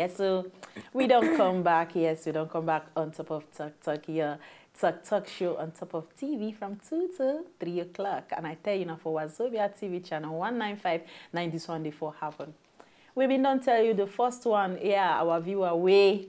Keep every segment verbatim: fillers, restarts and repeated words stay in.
Yes, so we don't come back. Yes, we don't come back on top of Talk Talk here. Talk Talk show on top of T V from two to three o'clock. And I tell you now for Wazobia T V channel one nine five nine this one day for happen. We been don't tell you the first one. Yeah, our viewer way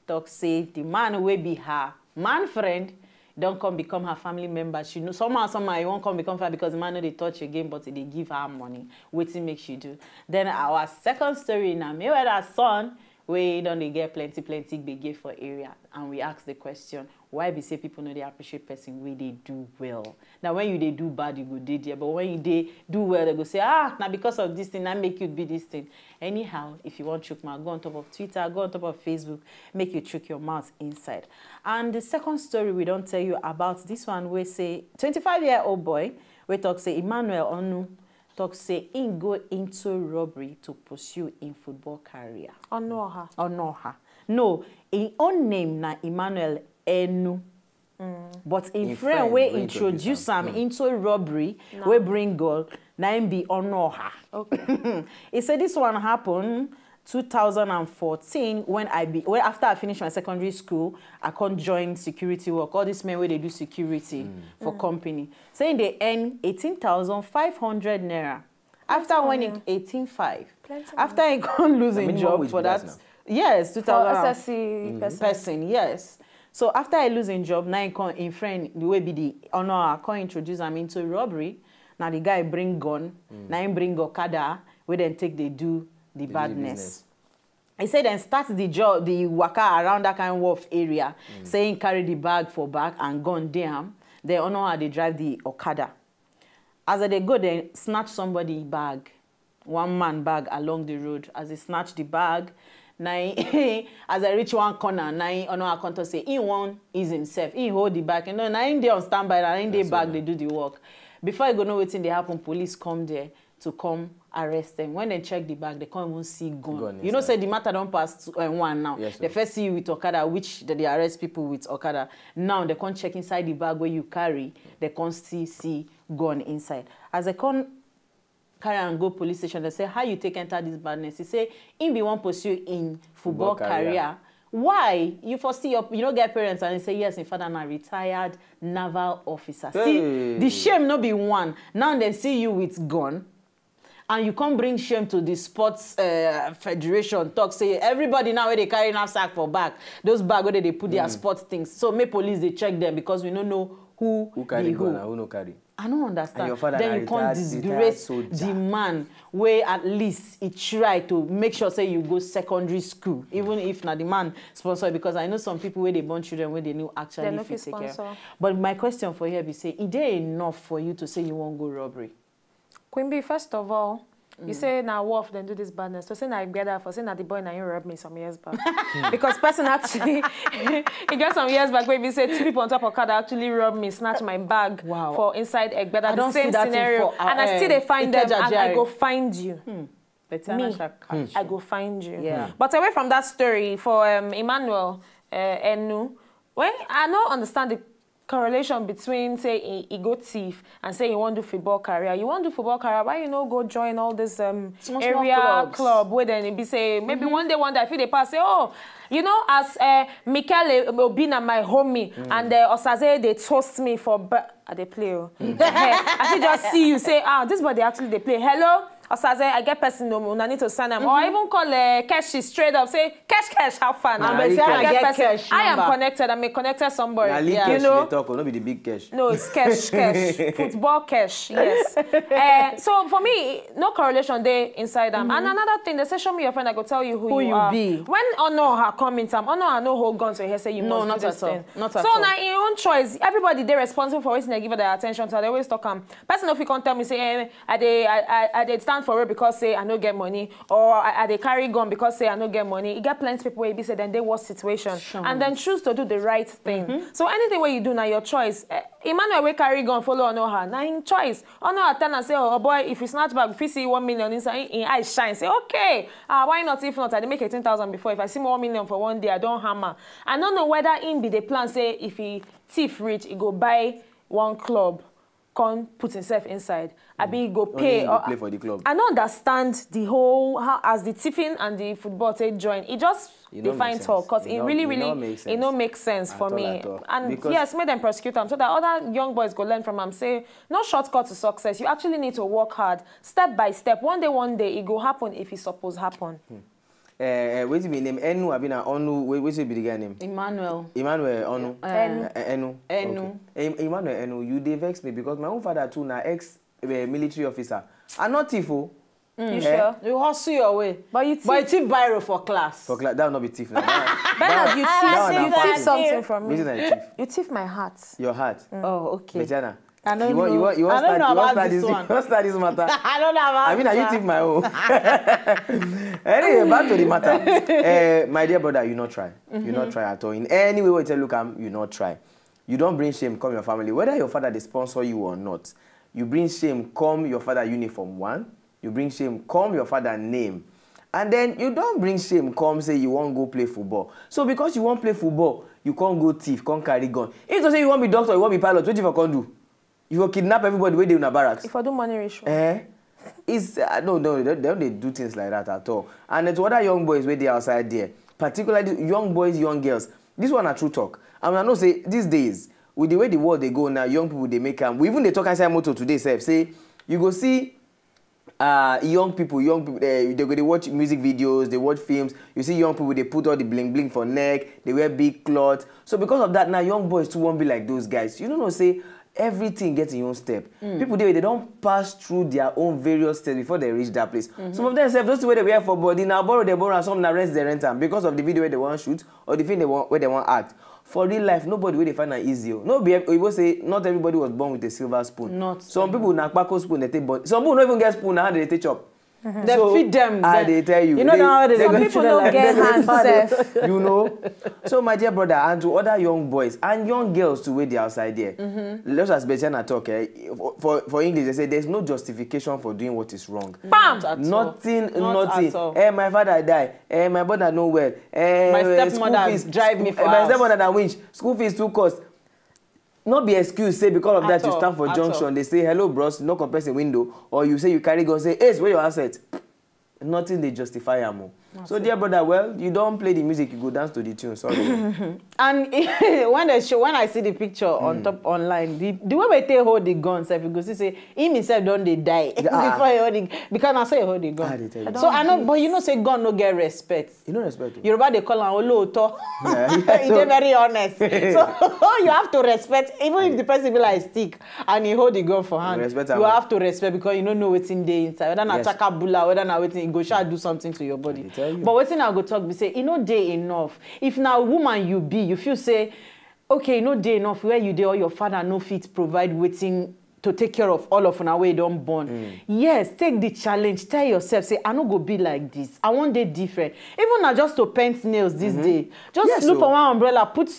talk say the man will be her man friend don't come become her family member. She know somehow, somehow he won't come become her because the man no dey touch again, but they give her money. Waiting makes you do. Then our second story now, Mayweather's son, we don't they get plenty, plenty gbege for area. And we ask the question, why be say people know they appreciate person we they do well? Now when you they do bad, you go dey there, but when you they do well, they go say, ah, now because of this thing, I make you be this thing. Anyhow, if you want chook mouth, go on top of Twitter, go on top of Facebook, make you chook your mouth inside. And the second story we don't tell you about this one, we say twenty-five year old boy, we talk say Emmanuel Onu, talk say he go into robbery to pursue in football career. Onoha. Onoha. No, in own name na Emmanuel Enu. Mm. But in friend, friend wey introduce am into robbery, wey bring God, na him be Onoha. Okay. He said this one happened two thousand and fourteen when I be when after I finished my secondary school, I can't join security work. All these men where they do security mm. for mm. company. Saying they earn eighteen thousand five hundred naira. After when he eighteen five, after he can't lose his job for that, yes, two thousand S S C mm. person, yes. So after I lose in job, now he come in friend the way be the honor, I can't introduce him into robbery. Now the guy bring gun, mm. now he bring Okada, we then take they do the badness. He said then start the job, the waka around that kind of wharf area, mm. saying carry the bag for back and gun down. Then honor how they drive the Okada. As they go, they snatch somebody bag, one man bag along the road. As they snatch the bag, now as I reach one corner, now Ono Akonto say he won't ease himself. He hold the bag. You know, now in there on standby, now in the bag they do the work. Before you go know wetin dey happen, police come there to come arrest them. When they check the bag, they come even see gun. You know, say the matter don't pass to, uh, one now. Yes, they first see you with Okada, which they, they arrest people with Okada. Now they come check inside the bag where you carry. They come still see gun inside. As they come carry and go police station, they say, how you take enter this badness? He say, he be one pursue in football career. Why? You for see your, you don't get parents and they say, yes, in father na retired naval officer. See, the shame no be one. Now they see you with gun and you can't bring shame to the sports uh, federation. Talk say everybody now where they carry knapsack for back. Those bag where they put their sports things. So make police they check them because we don't know who carry gun and who no carry. I don't understand. Then you can't disgrace the man where at least he try to make sure say you go secondary school, even if not the man sponsor. Because I know some people where they born children where they knew actually fit take care. But my question for here be say, is there enough for you to say you won't go robbery? Queen B, first of all, you say na wolf then do this badness. So say na Igbeda for say na the boy na him rob me some years back. Because person actually, he got some years back where he say two people on top of car that actually rob me, snatch my bag for inside Igbeda. The same scenario. And I still dey find them and I go find you. Me, I go find you. But away from that story, for um, Emmanuel uh, Enu, well, I don't understand the correlation between say he, he go thief and say he won't do football career. You won't do football career, why you no go join all this um, area club where then it be say maybe one day, one day I feel they pass say, oh, you know, as uh, Michele Obi na my homie and uh, Osaze they toast me for, but I dey play. Oh. I fit just see you say, ah, this body actually they play. Hello, Osaze, I get person no, I need to sign am. Or I even call uh, Keshi straight up, say, Kesh, Kesh, how far now? I get person. I am connected. I'm a connected somebody. You know, talk, no be the big Kesh. No, it's Kesh, Kesh, football Kesh. Yes. Uh, so for me, no correlation there inside them. And another thing, they say, show me your friend. I go tell you who, you, are. When Onoha come in time, Onoha no hold guns. So he say you must do this thing. Not at all. So now in your own choice, everybody they responsible for wetin they give their attention to. They always talk am. Person if you can't tell me say, eh, I dey I, I, I dey stand for road because say I no get money, or I, I dey carry gun because say I no get money. You get plenty people where be say then they worse situation and then choose to do the right thing. So anything where you do now your choice. Eh, Emmanuel wey carry gun follow Onoha, na him choice. Onoha tell am say, oh boy, if you snatch bag, if you see one million inside, him eye shine. Say, okay, ah, why not? If not, I dey make eighteen thousand before. If I see more one million for one day, I don't hammer. I don't know whether him be the plan say if he thief rich, he go buy one club. come put himself inside, abi go pay. Or play for the club. I no understand the whole, how, as the tiffin and the football take join. E just dey fine talk, 'cause e really, really, e no make sense for me. And yes, make dem prosecute am so that other young boys go learn from am. Say, no shortcut to success. You actually need to work hard, step by step. One day, one day, e go happen if e suppose happen. Eh, eh, wetin be name? Enu, abi na Onu? Wait, wetin be the guy name? Emmanuel. Emmanuel Onu. Eh, Enu. Eh, Enu. Enu. Okay. Eh, Emmanuel Enu, you dey vex me because my own father too na ex, eh, military officer. I no thief o. You sure? You hustle your way. But you thief. But you thief biro for class. For class, that will not be thief now. Bernard, you thief, you thief something from me. Wetin I thief? You thief my heart. Your heart. Oh, okay. Mediana. I don't know. You want, you want, you want start this one? You want start this matter? I don't know about this one. I mean, you thief my own. Anyway, back to the matter. Eh, my dear brother, you not try. You not try at all. In any way, we tell, look, am, you not try. You don't bring shame come your family. Whether your father dey sponsor you or not, you bring shame come your father uniform, one. You bring shame come your father name. And then you don't bring shame come say you wan go play football. So because you wan play football, you can't go thief, can't carry gun. If you say you wan be doctor, you wan be pilot, wetin you for come do? You go kidnap everybody wey dey una barracks. If I do money ritual. Eh? It's, uh, no, no, they, they don't dey do things like that at all. And to other young boys wey dey outside there, particularly young boys, young girls, this one na true talk. And I know say these days, with the way the world dey go now, young people dey make am. We even dey talk inside motor today sef, say you go see, uh, young people, young people, eh, they go dey watch music videos, they watch films. You see young people, they put all the bling bling for neck, they wear big cloth. So because of that, now young boys too won't be like those guys. You don't know, say everything gets in your own step. People dey, they don't pass through their own various steps before they reach that place. Some of them sef, those things wey they wear for body, now borrow they borrow, and some na rent they rent am because of the video wey they wan shoot or the film they want, where they want act. For real life, nobody wey dey find am easy o. No be ev-, oyibo say not everybody was born with a silver spoon. Not some people na kpako spoon they take born. Some people no even get spoon, na hand they take chop. They feed them. I dey tell you. You know how they feed them. Some people no get hands sef. You know. So my dear brother, and to other young boys and young girls too wey dey outside there, just as Betiana talk, eh, for, for, for English, they say there's no justification for doing what is wrong. Bam! Not at all. Nothing, nothing. Eh, my father die. Eh, my brother no well. Eh, my stepmother drive me for house. Eh, my stepmother na winch. School fees too cost. No be excuse say because of that you stand for junction, they say, "Hello, bros," knock on person window, or you say you carry gun, say, "Ace, where your asset?" Nothing dey justify am o. So, dear brother, well, you don't play the music, you go dance to the tune. Sorry. And when they show, when I see the picture on top online, the, the way we take hold the gun, sef, you go see say him himself don dey die before he hold the, because I say he hold the gun. I dey tell you. So I know, but you know say gun no get respect. You no respect o. Yoruba dey call am olooto. Yeah, yeah. He dey very honest. So you have to respect, even if the person be like stick and he hold the gun for hand, you have to respect because you no know wetin dey inside. Whether na chakabula, whether na wetin, e go sha do something to your body. I dey tell you. But wetin I go talk be say, e no dey enough. If na woman you be, you feel say, okay, e no dey enough where you dey, or your father no fit provide wetin to take care of all of una wey don born. Yes, take the challenge. Tell yourself, say, "I no go be like this. I wan dey different." Even na just to paint nails this day. Just look for one umbrella, put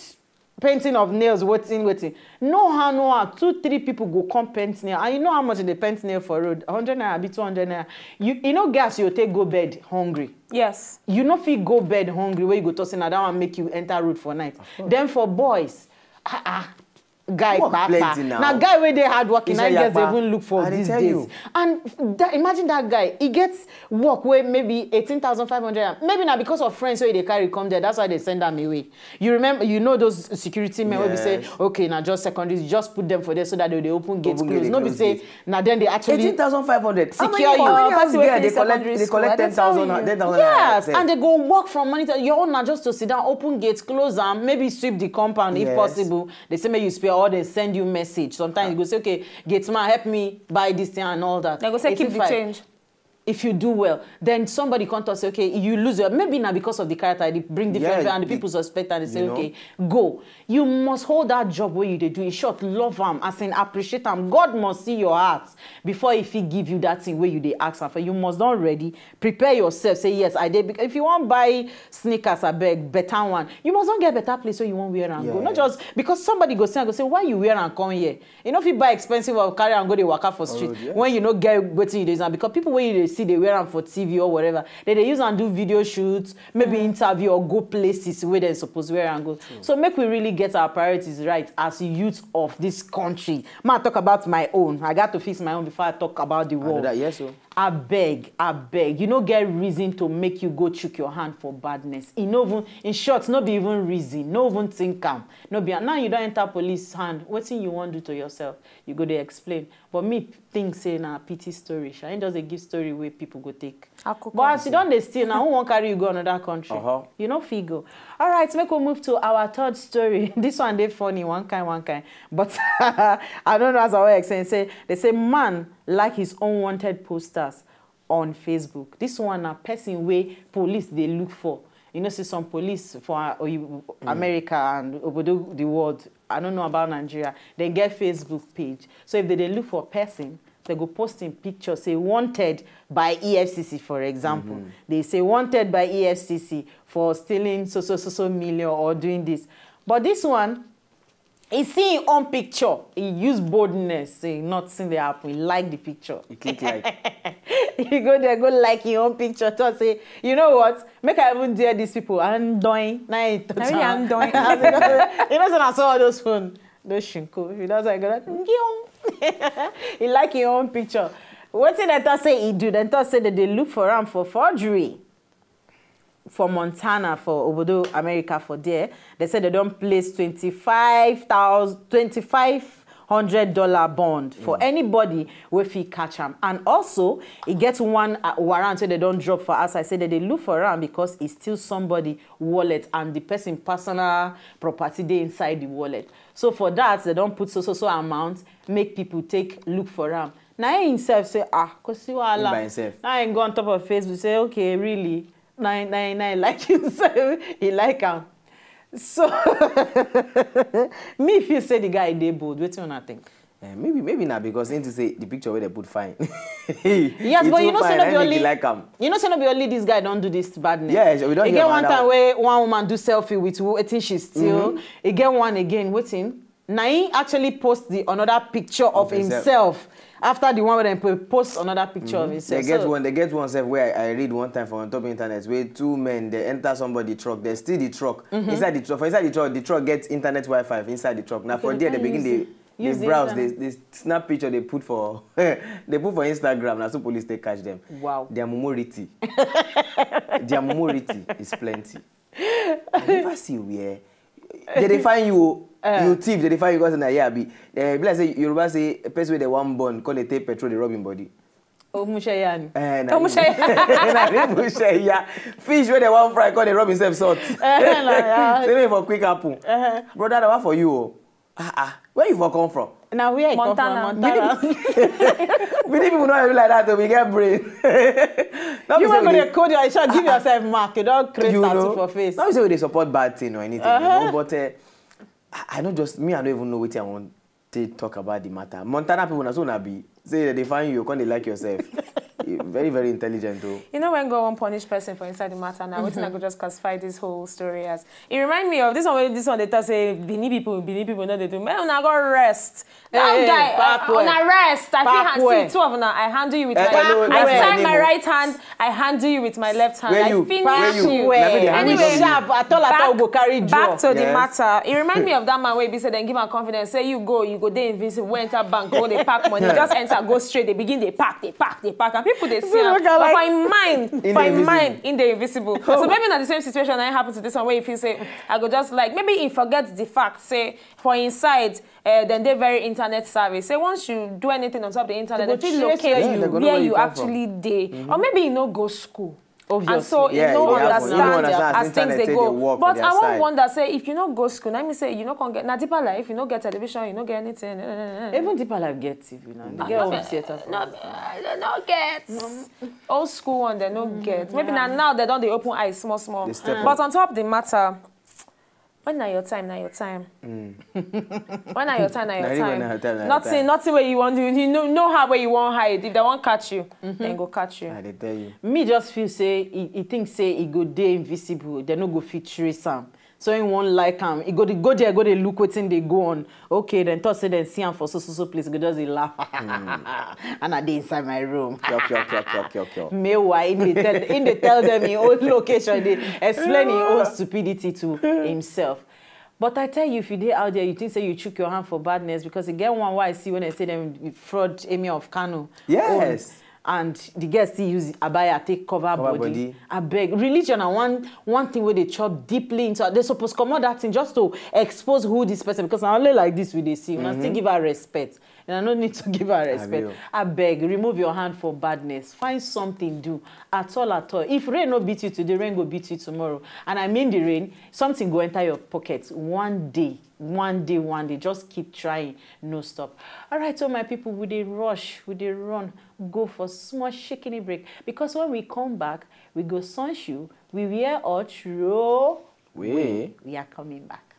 painting of nails, wetin, wetin. No how, no how. Two, three people go come paint nail. And you know how much they paint nail for road? Hundred naira, be two hundred naira. You, you know, gas, you take go bed hungry. Yes. You no fit go bed hungry where you go to say, "Now that one make you enter road for night." Then for boys, ah, ah, guy, work plenty now. Na guy wey dey hard working, na girls even look for these days. And that, imagine that guy, he gets work wey maybe eighteen thousand five hundred, maybe na because of friends wey they carry come there, that's why they send them away. You remember, you know those security men wey be say, "Okay, na just secondary, just put them for there so that they, they open gate, close." No be say na then they actually eighteen thousand five hundred. How many, how many house girl they collect, they collect ten thousand, ten thousand? Yes, and they go work from morning to, your own na just to sit down, open gate, close am, maybe sweep the compound if possible. They say make you spare, or they send you message. Sometimes you go say, "Okay, gate man, help me buy this thing and all that." They go say, "Keep the change." If you do well, then somebody come to say, "Okay, you lose your," maybe na because of the character, they bring different, and the people suspect and they say, "Okay, go." You must hold that job where you dey do. In short, love am, as in appreciate am. God must see your heart before he fit give you that thing where you dey ask am for. You must don ready, prepare yourself. Say, "Yes, I dey." Because if you wan buy sneakers, abeg, better one. You must don get better place where you wan wear am go. Not just because somebody go see am go say, "Why you wear am come here?" You no fit buy expensive or carry am go dey waka for street when you no get wetin you dey use am. Because people wey you dey dey wear am for T V or whatever. They dey use am do video shoots, maybe interview or go places where dem suppose wear am go. So make we really get our priorities right as youth of this country. Ma talk about my own. I got to fix my own before I talk about the world. Another, yes, so. Abeg, abeg, you no get reason to make you go chook your hand for badness. E no even, in short, no be even reason, no even think am. No be, now you don enter police hand, wetin you wan do to yourself? You go dey explain. But me think say na pity story sha. Im just dey give story wey people go take. Akụkọ. But as you don dey steal, na who wan carry you go another country? Uh-huh. You no fit go. All right, make we move to our third story. This one dey funny, one kind, one kind. But I don't know as I wan explain. Say, they say man like his unwanted posters on Facebook. This one na person wey police dey look for. You know say some police for uh, Oyibo- America and obodo the world, I don't know about Nigeria, dem get Facebook page. So if they dey look for person, they go post im picture, say wanted by E F C C, for example. They say wanted by E F C C for stealing so, so, so, so million or doing this. But this one, he see him own picture. He use boldness, say nothing dey happen. He like the picture. You click like. He go there, go like him own picture. Talk say, you know what? Make I even dare these people. And doing, na him touch Na really am. Andoin. You know, so I saw all those phone, those shinko. If you don't say, go like, "Ngion." He like him own picture. Wetin dem talk say he do? Dem talk say that they look for am for forgery for Montana, for Obodo America, for there. They said they don't place twenty-five thousand, twenty-five hundred dollar bond for anybody wey fit catch am. And also, e get one uh, warrant wey they don drop for outside. Say that they look for am because e steal somebody wallet and the person personal property dey inside the wallet. So for that, they don put so, so, so amount, make people take look for am. Na him himself say, ah, kò sí wàhálà. Him by himself. Now he go on top of Facebook, say, okay, really? Na, na, na, he like himself. He like am. So, me feel say the guy dey bold. Wetin una think? Eh, maybe maybe na because him think say the picture wey dem put fine. Yes, but you know say no be only like am. You know say no be only this guy don do this badness. Yeah, we don E hear get about one that time one. Where one woman do selfie with wetin she steal. E get one again, wetin? Na him actually post the another picture of himself. himself after the one wey dem po- post another picture of They himself. get So- one. They get one self where I, I read one time for on top internet where two men they enter somebody truck. They steal the truck. Inside the truck, for inside the truck, the truck gets internet Wi-Fi inside the truck. Now for Okay, there they they begin can they use they the browse, they, internet. They snap picture they put for they put for Instagram. Now so police they catch them. Wow. Their mumority, their mumority is plenty. I never see where they dey find you. Oh. You thief, they dey find you because na here be. Eh, be like say Yoruba say person wey dey wan born, come dey take petrol, dey rub him body. Omuseya ni. Eh, na Omuseya. na Omuseya. Fish wey dey wan fry, come dey rub himself salt. Eh, na, yeah. Say make for quick happen. Brother, na what for you? Oh. Ah ah. Where you for come from? Na where I come Montana. From? Montana. Many people no be like that. Oh, we get brain. No be You say wan we go dey- dey code your shot, give yourself mark. You don create you tattoo know, for face. No be say we dey support bad thing or anything, you know, but uh, I, I no just me. I don't even know wetin I want to talk about the matter. Montana people, na so una be. Say they find you, come dey like yourself. You very very intelligent though. You know when God wan punish person for inside the matter now, wetin I go just classify this whole story as. It remind me of this one wey this one dey talk say Benin people, Benin people no dey do. Man, una go rest. That Hey, guy, pack uh, well. Una rest. I Pack feel hand, well. See, two of una, I handle you with Eh, my hello, I what's your tie name, my oh? Right hand, I handle you with my left hand. Where I you? Finish Where you? you. Na me dey handle Anyway, you. Sharp, I tell her back, go carry draw. Back to the Yes. Matter. It remind me of that man wey be say dem give am confidence, say you go, you go dey invisible, enter bank, go dey pack money. Just enter, go straight, they begin dey pack, dey pack, dey pack, and people dey see So am. look alike. But for him mind, In for the him invisible. mind, in the invisible. So maybe na the same situation na happen to this one where you feel say I go just like maybe he forget the fact say for inside uh, then they very internet savvy. Say once you do anything on top of the internet, They they go feel trace locate where Yeah, you they go know where where you you come from. Actually dey, or maybe you no go school. Obviously. And so Yeah, you no you have- you understand, no understand as as things internet they take go. dey work for But their I wan side. Wonder say if you no go school, na me say you no come get na deeper life. You no get television, you no get anything. Eh, eh, eh, eh. Even deeper life get T V now. They get No, home theater. no, uh, no get old school one. They no get. Maybe now now they don dey open eyes small small. They step But up. On top of the matter, when na your time, na your time. When na your time, na Na your really time. when na your time, na your Nothing, time. Nothing where you want to. You know, know how where you want hide. If they want catch you, then go catch you. I dey tell you. Me just feel say he, he think say he go dey invisible. They no go fit trace am. So he won't like am. He go dey go there, go dey look wetin dey go on. Okay, then talk say dem see am for so so so place, go just dey laugh. And I dey inside my room. Kyo, kyo, kyo, kyo, kyo, kyo. Meanwhile, he dey tell, he dey tell them his own location, dey explain his own stupidity to himself. But I tell you, if you dey out there, you think say you chook your hand for badness, because e get one wey I see when I say dem fraud Emir of Kano. Yes. And the girl still use abaya take cover, Cover body. Body. Abeg, religion na one one thing wey dey chop deeply into. They suppose comot that thing just to expose who this person, because na only like this we dey see. Una still give her respect, and I no need to give her respect. Abi o. Abeg, remove your hand for badness. Find something do at all, at all. If rain no beat you today, rain go beat you tomorrow. And I mean the rain. Something go enter your pocket one day. One day, one day, just keep trying, no stop. All right, so my people, we dey rush, we dey run, go for small shikini break, because when we come back, we go sunsh you, we wear our throw. We We are coming back.